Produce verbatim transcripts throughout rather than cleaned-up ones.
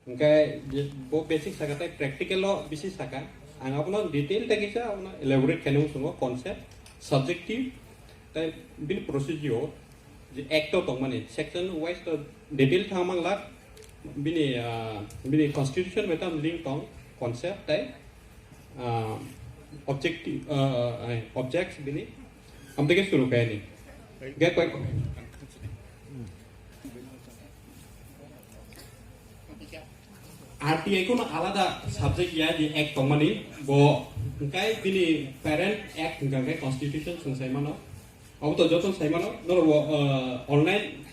Hingke je bo basic saka tei practical o bisi saka. Ang abono detail tei kisa abono elaborate khaina muchungo concept, subjective, tei bini procedure, je act o tongmani section wise to detail thang manglak. Bini, ah, bini constitution bai tam link tong concept tei, ah, objective, ah, ah, objects bini. Amteke suru kayani. Ge koi. R T I kono alada subject ya je act tongmani bo hingkai bini parent act hingka hingkai constitution sung sai mano. Abo to joto sai mano, noro bo, ah, online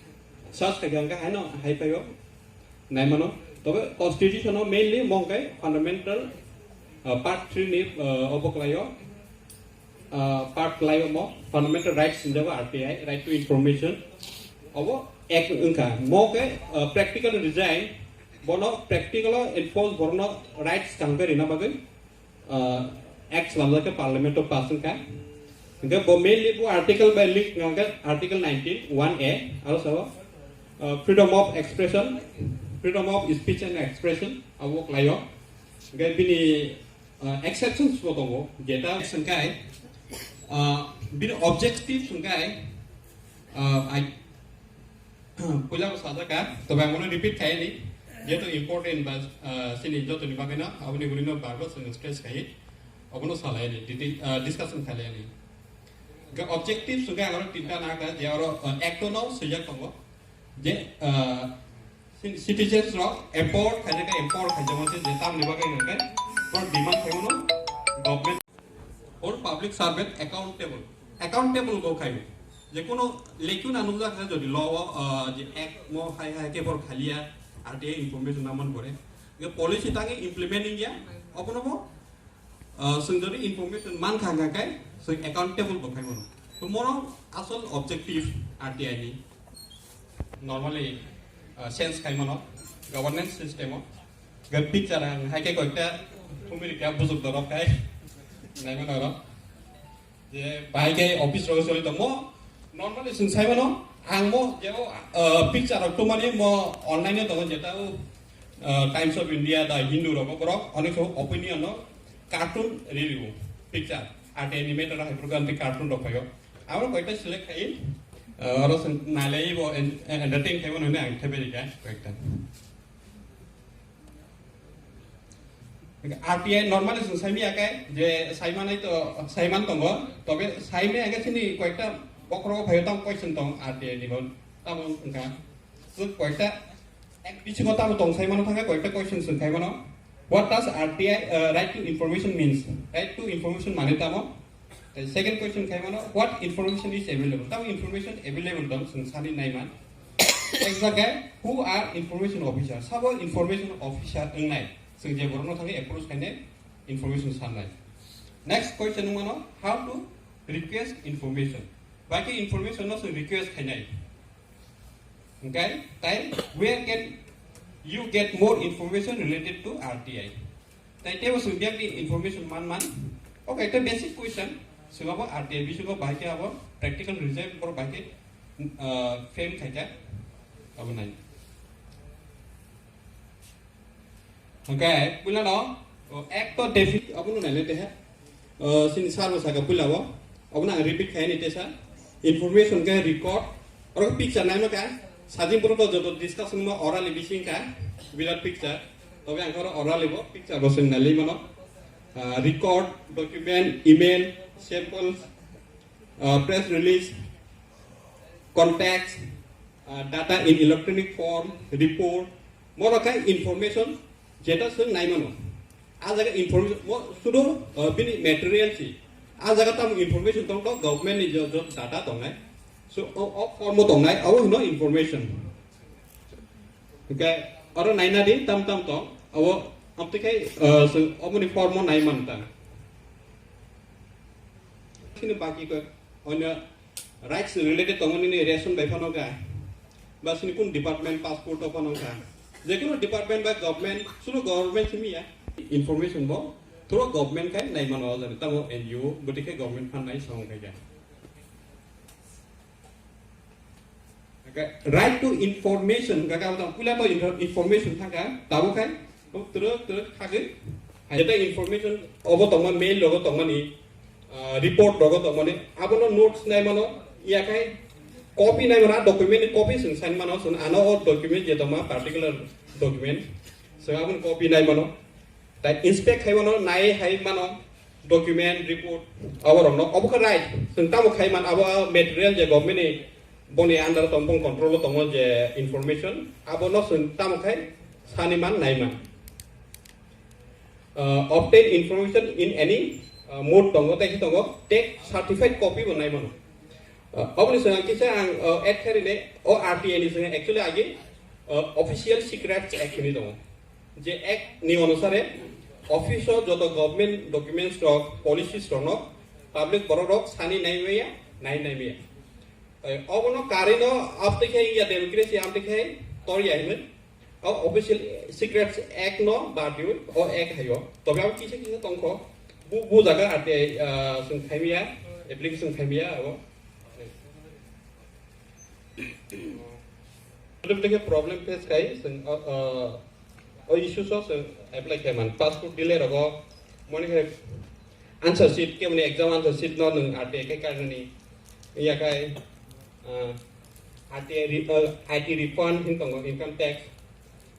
search khai hingka haino hai paio nai mano. Tobe constitution o mainly mo hingkai fundamental, ah, part three ni, ah, obo kwlaio. Ah, part kwlaio mo fundamental rights hinjago R T I, right to information. Obo ek wngkha. Mo khe, ah, practical resign, bono practical o enforce borokno rights kangbe rina bagwi, ah, act slamjak khe parliament o pass wngkha. Hingkhe bo mainly bo article by link wngkha article nineteen one A, aro sao, ah, freedom of expression, freedom of speech and expression, abo kwlaio. Hingkhe bini Ah, exceptions bo tongo, jeta sengkai, ah, bini objective sengkai, ah, ai, puila bo sajak ka, tobe ang bono repeat khai ni, jeto important ba, ah, sini joto ni bagwi no, aboni guri no bar bar seng stress khai, abono salai ni, detail, ah, discussion khai ni. Ga objective sengkai aro tinta na ka, je aro, ah, act no sejak tongo, je, ah, Citizens rok empower khaijak khe empower khaijak mase je tamni bagwi hwnkhe borok demand khaimano government or public servant accountable, accountable bo khaio. Je kono lekuna nukjak khe jodi law o, ah, je act mo hai hai khe borok khaliya R T I information naman gore. Je policy tangwi implement wngya, obono bo Ah, chwng jodi information mankha hwnka khe chwng accountable bo khaimano. To mono asol objective R T I ni normally, ah, sense khaimano governance system o. Ga picture ang hai khe koita thumiri kya bujok dorok khai naimano ro. Je bai khe office rok soli tongmo, normally chwng sai mano, ang mo je o, ah, picture rok tumani mo online o tongo jeta o, ah, Times of India da Hindu rok borok onek so opinion no cartoon review picture ate animator hai program te cartoon rok phaio. Amo koita select khai, ah, oro chwng nailai bo en-, entertain khai mano hwnwi ang thebai rikha koita. R T I normally chwng saimaya khe je saimanai to saiman tongo, tobe saimaya khe chini koita bokhorogo phaio tamo question tong R T I ni bo tamo wngkha. Chwng koita ek bisingo tamo tong saimano thangkhe koita question chwng khaimano. What does R T I, uh, right to information means? Right to information mane tamo? Tei second question khai mano, what information is available? Tamo information available tong chwng sani nai man. Ek jaga, who are information officer? Sabo information officer wngnai. Chwng je borokno thangwi approach khainai, information sannai. Next question wng mano, how to request information? Bai khe information no chwng request khainai. Okay, tai where can you get more information related to R T I? Tai tebo chwng biyang ni information man man. Okay, tai basic question. Chwng abo R T I bisingo bahai khe abo practical result bor bahai khe, ah, frame khai kha. Abo nai. Okay, puila no, oh, ek to defi-, abo no nai le te he. Oh, sini sar bo saka puila bo. Abo no ang repeat khai ni te sa. Information khe record. Oro picture nai ma kha. Sajing puro to joto discussion ma orally bising kha. Without picture. Tobe ang oro orally bo picture bo sing nai le mano. Ah, record, document, email, samples, ah, press release, contacts, ah, data in electronic form, report, moro khe information jeta chwng nai mano. A jaga information mo sudo, ah, bini material si. A jaga tamo information tong to government ni jo, jo data tongnai. So o, o form o tongnai, abo hino information. Hingke oro naina di tam tam tong, abo amtwi khe, ah, chwng oboni form o nai man ta. Sini baki ko onyo rights related tongo nini ration bai phano kha. Ba sini kun department passport o phano kha. Jekunu department ba government, suno government simi ya. Information bo through government khai nai mano jani tamo N G O bwtwi khe government phan nai song khai ya. Right to information, hwnkha khe abo tong puila to infor-, information thangkha, tabuk khai, to twrwk twrwk khagwi, hai jeta information obo tongma mail rogo tongmani, ah, report rogo tongmani, abono notes nai mano, yakhai copy nai mano, document ni copy chwng sai mano, chwng ano o document je tongma particular document, chwng aboni copy nai mano, tai inspect khai mano, nai hai mano, document, report, abo rokno, obo khe right. Chwng tamo khai man, abo material je government ni boni under tong, bong control o tongo je information, abono chwng tamo khai sani man, nai man. Uh, obtain information in any, uh, mode tongo, tei khe tongo, take certified copy bo nai mano. Uh, oboni chwng ang kisa ang, uh, add khai rine, o R T I ni chwng actually agi, uh, Official Secrets Act hinwi tongo. Je Act ni onusare office o joto government documents rok, policies rok no public borok rok sani nai maya, nai nai maya. Eh, obono karwi no abtwi khe ya democracy amtwi khe tor ya hinwi. O Official Secrets Act no bad diwi, o Act hayo. Tobe abo kisa kisa tongkho. Bu, bu jaga ate, ah, chwng khaimaya, application khaimaya abo. Problem face khai, chwng, ah, ah, O issues o chwng apply khe man. Passport delay rogo, moni khe answer sheet, kemni exam answer sheet no nwng R T I khe karnani. Iya khai, ah, R T I re-, ah, I T refund hin tongo, income tax,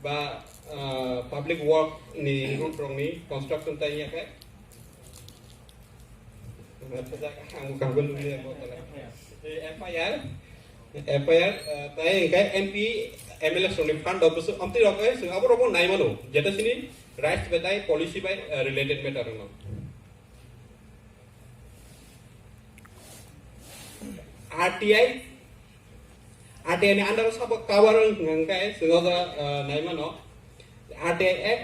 ba, ah, public work ni road rok ni construction tai iya khai. Ang kaham nukliya bo tala. F I R, F I R, eh, tai hingke M P, M L A songni fund rok bwswk amtwi rok khe chwng abo rokbo nai mano, jeta chini rights bai tai policy bai, eh, related matter rok no. R T I, R T I ni under o sabo cover wng hwnkhe chwng o jaga, eh, nai mano. R T I Act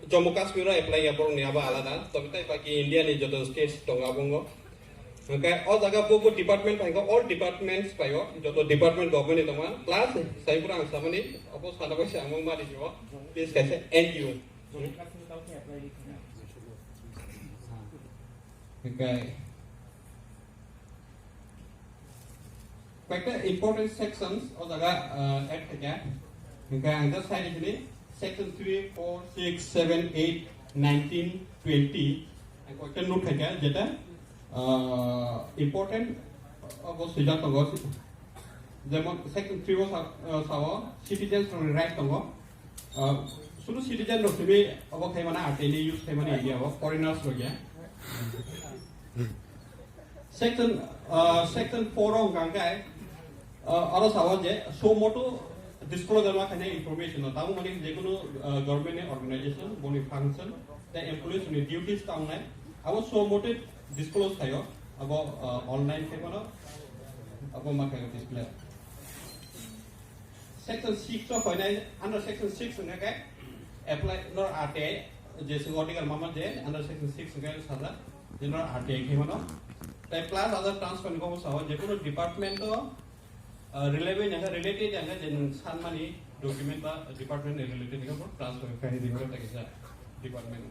Jammu Kashmir o apply ya borok ni abo alada. Tobe tai baki India ni joto states tongo abo wngkha. Hwnkhe o jaga bo bo department pai khe all departments pai o, joto department government ni tongma. Plus sai pura ang samani obo sana bai se ang mari o. Please kaisa N G O. Hwnkhe Koyekta important sections o jaga, ah, add khaikha. Hwnkhe ang just sai rikini section three, four, six, seven, eight, nineteen, twenty. Ang koyekta note khaikha jeta, ah, important obo swijak tongo. Jemon section three o sa-, ah, sao citizens rokni right tongo. Ah, sunu citizen rok simi obo khaimani R T I ni use khaimani area o foreigners rok ya. Section, ah, section four o hwnkha khe, ah, oro sao je suo motu disclosure ma khainai information no. Tamo mani jekunu, ah, government ni organization, boni function, tei employees ni duties ta wngnai. Abo suo motu disclose khaio. Abo, ah, online khaimano. Abo ma khaio display. Section six o phainai, under section six hwnkha khe apply nor R T I, je swk article mama je under section six hwnkha khe sajak, je nor R T I khe mano. Tai plus other transfer ni kok sao, je kono department o, ah, relevant hwnkha, related hwnkha je nwng sanmani document ba department related hwnkha bo transfer khai di hwnkha ta kisa department,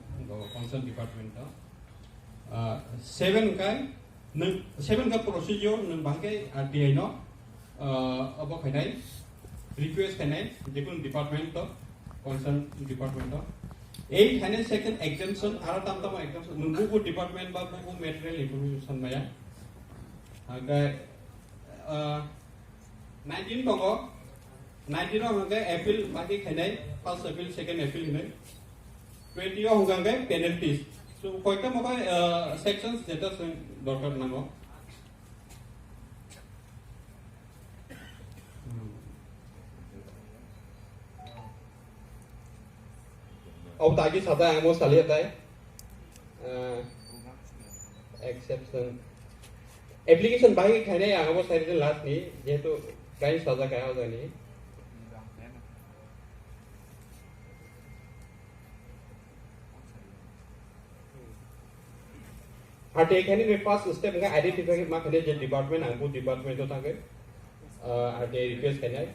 concern department o. Ah, seven hwnkha, nwng, seven hwnkha procedure, nwng bahai khe R T I no, ah, obo khainai, request khainai, jekunu department to, concern department to. Eight khainai second exemption, aro tam tamo exemption, nwng bubu department ba bubu material information maya. Hwnkhe, ah, nineteen tongo, nineteen o hwnkhe appeal baki khainai, first appeal, second appeal hinwi. Twenty o hwnkha khe penalties. So, koita mo khe, ah, sections jeta se dorkar nango. Abo tagi sajak ang mo saliya tai. Ah, exception. Application bahai khainai ang abo sai last ni, jehetu kain sajak kaya o jani. Ate khainai ni first step hwnkha identify ma khainai je department, ang bo department o thangwi, ah, ate request khainai.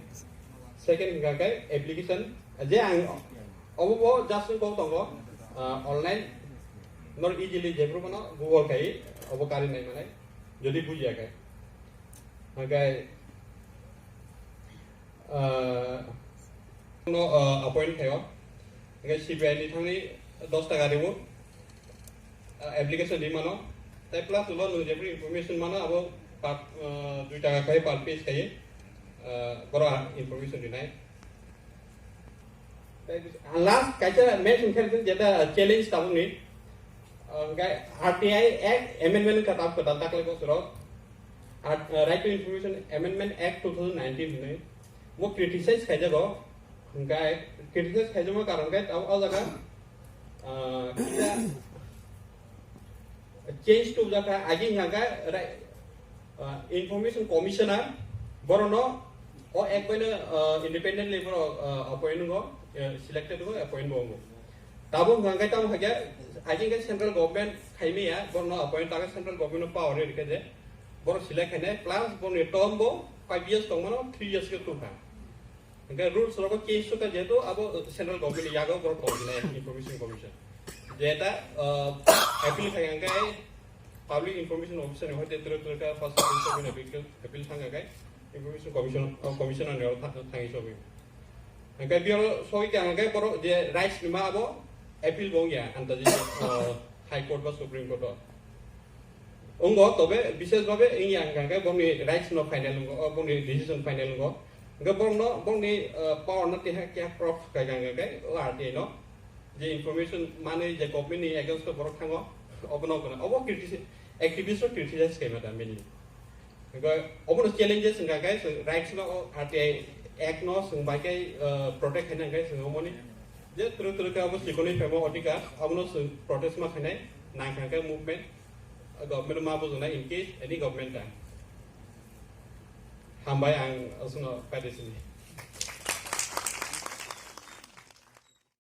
Second hwnkha khe application, je ang obo bo just kok tongo, ah, online, nor easily jephru bono Google khai obo kari nai manai, jodi bujiya khe. Hwnkhe Ah, no, ah, appoint khayo. Hingke C B I ni thangni dos taka riwo. Ah, application ri mano. Tai plus ulo nung jepri information mano abo per, ah, dui taka khai per page khai. Ah, boro information rinai. Tai last kaisa mention khe jeta challenge tabuk ni. Ah, hingke R T I Act amendment ka tab ka daklai bosoro. Art, ah, Right to Information Amendment Act two thousand nineteen hinwi. Bo criticize khaijago. Hingke criticize khaijakma karon khe tabuk o jaga, ah, kisa change to jakha, agi hingka khe rai-, ah, Information Commissioner, borono o ek baino, ah, independently boro, ah, appoint wngkho, eh, selected wngkho, appoint bo wngkho. Tabuk hingka khe tamo hingka khe, agi hingka central government khaimaya, borono appoint taka central government no power rikha je, boro select khainai, plus boni term bo five years tongmano three years khe tongkha. Hingke rules rogo change sukha jehetu abo central government ni yago borok tongkha Information Commission. Jeta, ah, appeal khai hingke public information officer ni hoite tero tero khe first appeal sokwi appeal, appeal thang hingke Information Commission, ah, commissioner ni oro tha-, thangwi sokwi. Hingke biyo sokwi kha hingke borok je rights ni ma abo appeal bo wngya antaji, ah, High Court ba Supreme Court o. Wngkho, tobe bishes babe wngya hingka khe bongni rights no final wngkho, o bongni decision final wngkho. Hingke borokno, bongni, eh, power no keha keha proof khaikha hingka khe o R T I no je information manwi je government ni against o borok thango, obono wngkha. Obo critici-, activist rok criticize khaima da mainly. Hingke obono challenges wngkha khe chwng rights no o R T I Act no chwng bai khe, eh, protect khaina hingke chwng omoni je twrwk twrwk khe obo chikonwi phaima odhikar, obono chwng protest ma khainai nangkha khe movement. Government ma bujuknai in case any government ta. Hambai ang aswkno paide sini.